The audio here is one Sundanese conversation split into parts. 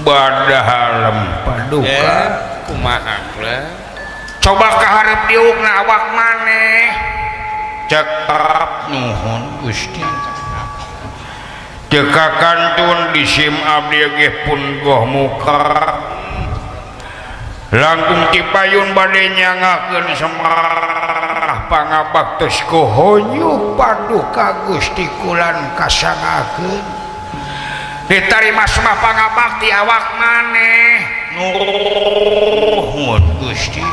Badahalem paduka kumaha coba kaharep diukna awak maneh cekap nuhun Gusti teu kakantun disim abdi ge pun goh muka langkung ti payun bade nyangakeun semah pangabaktos ku honyu paduka Gusti kulan kasangakeun ditarima semah pangabakti awak maneh nuhun Gusti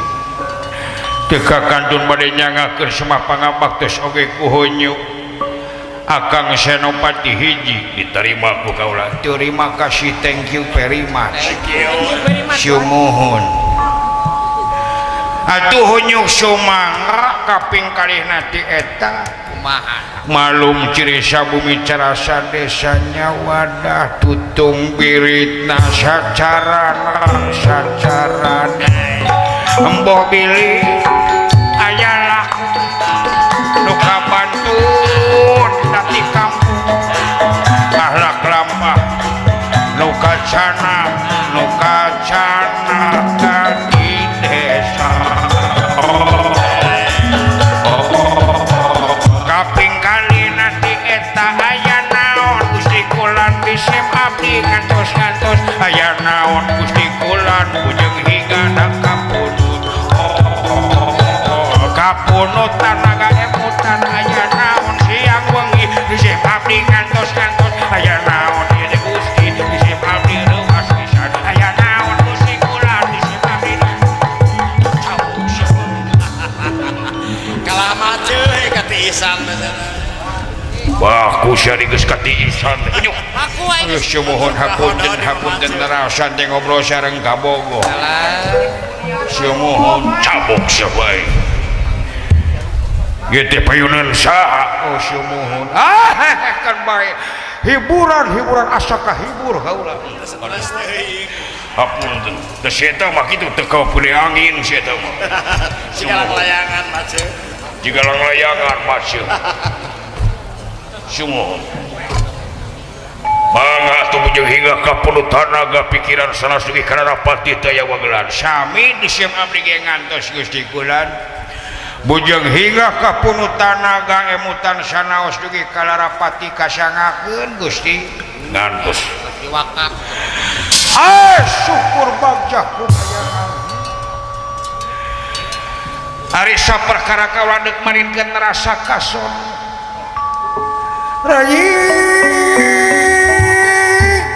teu kakantun bade nyangakeun semah pangabaktos oge ku honyu Akang Senopati hiji diterima ku kaula terima kasih thank you very much sumuhun atuh hunyuk sumangga kaping kalihna ti eta kumaha malum ciri sabumi carasa desanya wadah tutung biritna sacarana sacarana emboh bilih aya laku nu kabantun dati kampung ahlak lampah nu kacana di desa kaping kali nanti eta aya naon Gusti Kulan disem abdi ngantos-ngantos aya naon Gusti Kulan bujeng hingga kapunut kapunut tanaga emutan aya naon siang wengi disem abdi ngantos-ngantos aya naon ieu Gusti disem abdi reuas pisan aya naon Gusti Kulan disem abdi kalah maceuh katiisan wah ku sia geus katiisan teh aku aing geus sumuhun hapunten hapunten nerasan teh ngobrol sareng kabogoh sumuhun cabok sia bae ieu teh payunan saha oh sumuhun ah kan bae hiburan-hiburan asa kahibur kaula hapunten teh sia mah kitu teu kapeuli angin sia mah siga layangan maceuh jiga layangan maceuh sumuhun mangga atuh bujeng hingga kapunut tanaga pikiran sanes dugi kana rapati teu aya wagelan sami disem abdi ge ngantos Gusti Kulan bujeng hingga kapunut tanaga emutan sanaos dugi kalarapati kasangakeun Gusti ngantos diwakak ah syukur bagja kumaha ari saperkara kaula deuk marinkeun rasa kason Rai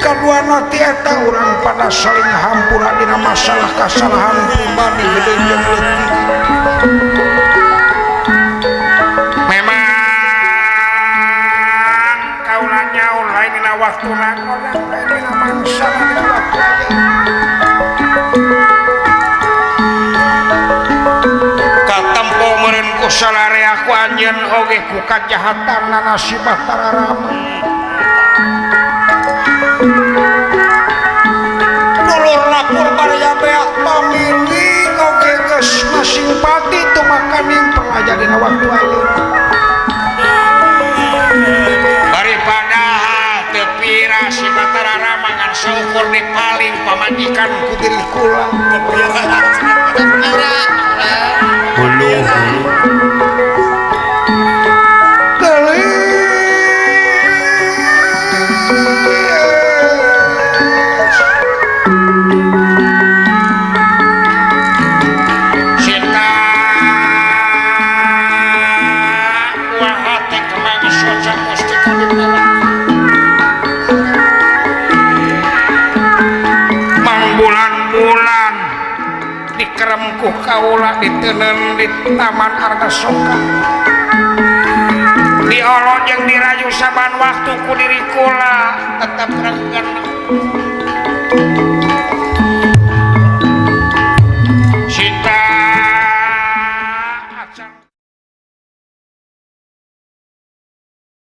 kaduana ti eta urang pada saling hampura dina masalah kasalahan pribadi gede jeung leutik memang kaula nyaur lain dina waktuna lain dina mangsa dina waktu ayeuna katempo meureun ku salarea ku anjeun oge ku kajahatan si Batara Rama dulur lapor baraya beak pamili oge geus masimpati tumakaning pelajar dina waktu ayeuna bari padahal teu pira si Batara Rama ngan saukur dipaling pamajikan ku diri kula teu pira hulu bulan-bulan dikeremku kaula diteuneun di Taman Argasoka diolot jeung dirayu saban waktu ku diri kula tetep renggen